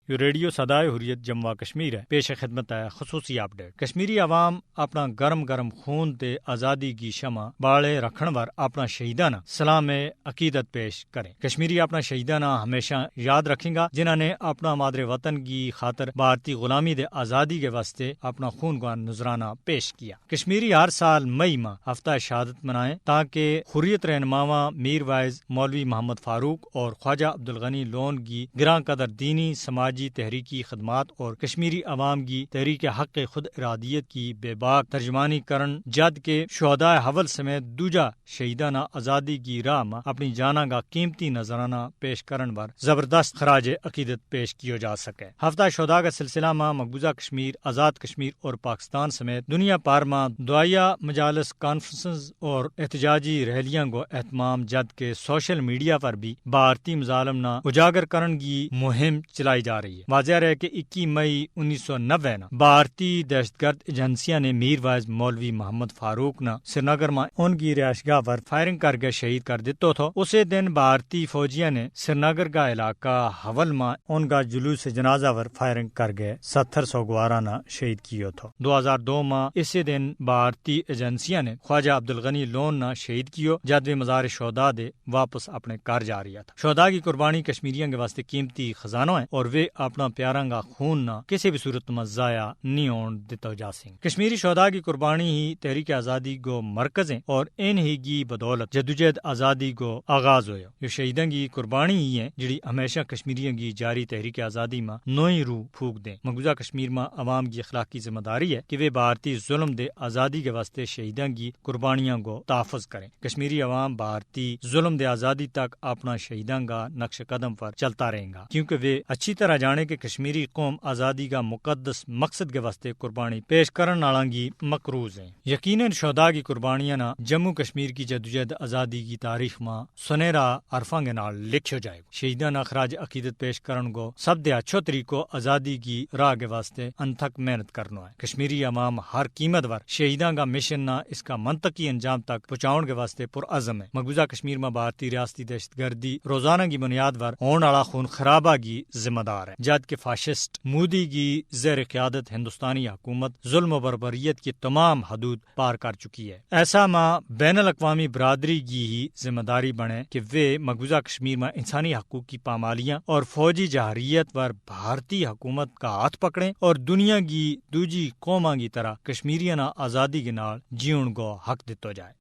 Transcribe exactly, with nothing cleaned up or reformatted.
یوہ ریڈیو سدائے حریت جموں و کشمیر ہے۔ پیش خدمت ہے خصوصی اپڈیٹ۔ کشمیری عوام اپنا گرم گرم خون تے آزادی کی شمع باڑے رکھن ور اپنا شہیداں نا سلام عقیدت پیش کریں۔ کشمیری اپنا شہیداں نا ہمیشہ یاد رکھیں گا، جنہاں نے اپنا مادر وطن کی خاطر بھارتی غلامی دے آزادی کے واسطے اپنا خون گوان نذرانہ پیش کیا۔ کشمیری ہر سال مئی ماہ ہفتہ شہادت منائیں، تاکہ حریت رہنماواں میر واعظ مولوی محمد فاروق اور خواجہ عبدالغنی لون کی گراں قدر دینی، سماجی، تحریکی خدمات اور کشمیری عوام کی تحریک حق خود ارادیت کی بے باک ترجمانی کرن، جد کے شہدائے حول سمیت دوجہ شہیدانہ آزادی کی راہ ما اپنی جاناں کا قیمتی نذرانہ پیش کرن پر زبردست خراج عقیدت پیش کیو جا سکے۔ ہفتہ شہداء کا سلسلہ ما مقبوضہ کشمیر، آزاد کشمیر اور پاکستان سمیت دنیا پار ما دعائیہ مجالس، کانفرنسز اور احتجاجی ریلیاں کو اہتمام، جد کے سوشل میڈیا پر بھی بھارتی مظالم نا اجاگر کرن کی مہم چلائی جا رہی ہے۔ واضح رہے کہ اکی مئی انیس سو نوے نا بھارتی دہشت گرد ایجنسیاں نے میر واعظ مولوی محمد فاروق نا سرینگر ما ان کی رہائش گاہ پر فائرنگ کر کے شہید کر دیتو تھو۔ اسے دن بھارتی فوجیاں نے سرینگر کا علاقہ حول ما ان کا جلوس جنازہ پر فائرنگ کر کے ستر سو گواراں نا شہید کیو تھو۔ دو ہزار دو ما اسے دن بھارتی ایجنسیاں نے خواجہ عبدالغنی لون نا شہید کیو، جد ویہ مزار شہداء دے واپس اپنے گھر جا رہیا تھا۔ شہداء کی قربانی کشمیریاں کے واسطے قیمتی خزانو ہے اور ویہ اپنا پیاراں کا خون نا کسے بھی صورت ما ضائع نہیں ہون دتا جا سیں۔ کشمیری شہداء کی قربانی ہی تحریک آزادی کو مرکز ہیں اور ان ہی کی بدولت جدوجہد آزادی کو آغاز ہویا۔ یوہ شہیداں کی قربانی ہی ہیں جڑی ہمیشہ کشمیریاں کی جاری تحریک آزادی ما نوئی روح پھوک دیں۔ مقبوضہ کشمیر ما عوام کی اخلاقی ذمہ داری ہے کہ ویہ بھارتی ظلم دے آزادی کے واسطے شہیداں کی قربانیاں کو تحفظ کریں۔ کشمیری عوام بھارتی ظلم دے آزادی تک اپنا شہیداں کا نقش قدم پر چلتا رہیں گا، کیونکہ ویہ اچھی طرح جانے کہ کشمیری قوم آزادی کا مقدس مقصد کے واسطے قربانی پیش کرن آلاں کی مقروض ہیں۔ یقینا شہداء کی قربانیاں نا جموں کشمیر کی جدوجہد آزادی کی تاریخ ما سنہرا حرفاں کے نال لکھیو جائے گو۔ شہیداں نا خراج عقیدت پیش کرن کو سب دے اچھو طریقو آزادی کی راہ کے واسطے انتھک محنت کرنو ہے۔ کشمیری عوام ہر قیمت پر شہیداں کا مشن نا اس کا منطقی انجام تک پہنچاؤن کے واسطے پر عزم ہے۔ مقبوضہ کشمیر ما بھارتی ریاستی دہشت گردی روزانہ کی بنیاد پر ہون آڑا خون خرابہ کی ذمہ دار ہے، جد کے فاشسٹ مودی کی زیر قیادت ہندوستانی حکومت ظلم و بربریت کی تمام حدود پار کر چکی ہے۔ ایسا ما بین الاقوامی برادری کی ہی ذمہ داری بنے کہ ویہ مقبوضہ کشمیر ما انسانی حقوق کی پامالیاں اور فوجی جہریت پر بھارتی حکومت کا ہاتھ پکڑیں اور دنیا کی دوجی قوماں کی طرح کشمیریاں نا آزادی کے نال جیون کو حق دتو جائے۔